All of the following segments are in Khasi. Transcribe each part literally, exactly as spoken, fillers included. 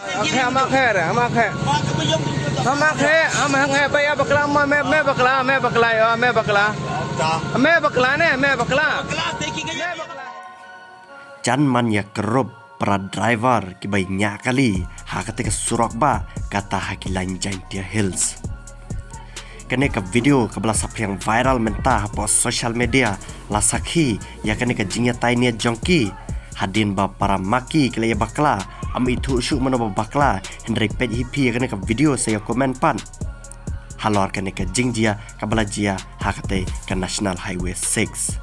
Ama khe, ama khe, ama khe, ama khe, ama khe, ba ïa bakla, ma me, me bakla, me bakla, ïa me bakla, me bakla ne, me bakla. Jan man ïa ka rup para driver kiba ïa kali ha kata ka surok ba kata ha ki lain Jaintia Hills. Kane ka video kaba la saphriang viral mynta hapoh social media la sakhi ïa kane ka jingïatai ne jong ki. Hadien ba para maki ki la ïa bakla, am ithuh shuh mano ba bakla, hynrei peit hi phi ïa kane ka video sa ïa comment pat halor kane ka jingjia kaba la jia ha kata ka National Highway six.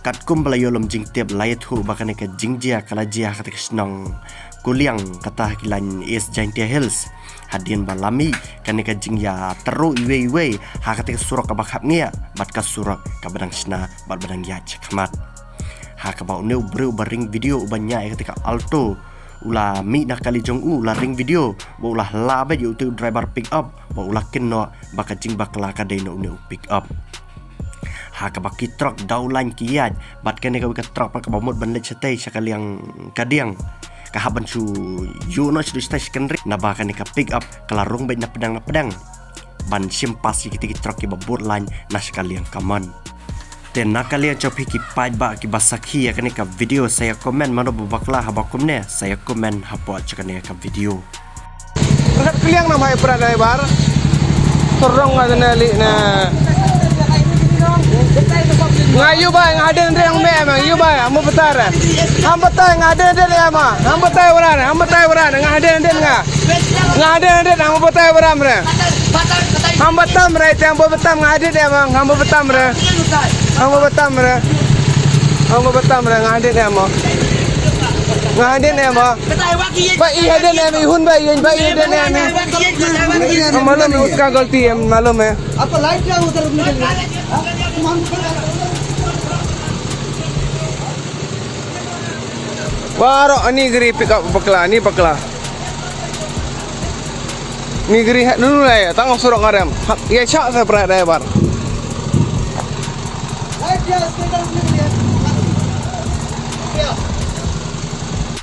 Katkum ba la ïoh lum jingtip la ïathuh ba kane ka jingjia ka la jia ha kata ka shnong Kuliang kata ha ki lain East Jaintia Hills. Hadien ba la mih kane ka jingïatyrwa iwei iwei ha kata ka surok kaba khapngiah bad ka surok kaba dang shna bad ba dang ïaid shakhmat. Ha kaba une u briew ba ring video uba ñiah ïa kata ka Alto u la mih na kali jong u, u la ring video ba u la hla beit ïa utu u driver pick up ba u la kynnoh ba ka jingbakla ka dei na une u pick up. Ha kaba ki trok daw lain ki ïaid bad kane kawei ka trok pat kaba mut ban leit shatei sha ka liang ka diang ka hap ban shu ïuh noh sha shatei sha kynriah naba kane ka pick up ka la rung beit na pdeng na pdeng ban shim pas ïa kita ki trok kiba bud lain na sha ka liang kamon. Te na ka liang jong phi ki paidbah kiba sakhi ïa kane ka video sa ïa comment mano ba bakla haba kumne, sa ïa comment hapoh jong kane ka video. Kat kliang na mai pra driver. Terong ka na li na. Nga ïu bai, nga hadien hadien me ma ïu bai, am batai re. Am batai, nga hadien hadien ïa ma. Am batai wara re, am batai wara re, nga hadien hadien nga. Nga hadien hadien, am batai wara re. Am batam re, te am batam, nga hadien ïa ma, am batam re. Am batam re. Am batam re, nga hadien ïa ma. Nga hadien ïa ma. Ba i hadien em, i hun ba i, ba i hadien em. Malum hai, uska galti hai, malum hai. आपको लाइट क्या उधर रुकने के लिए? हाँ? Baroh ani gari pick up bakla, ni bakla. Ni gari ha, nu nu lai, tang surok ngarem. Hap, ïa shah sa pra driver. लाइट क्या उसके इधर रुकने के लिए? क्या?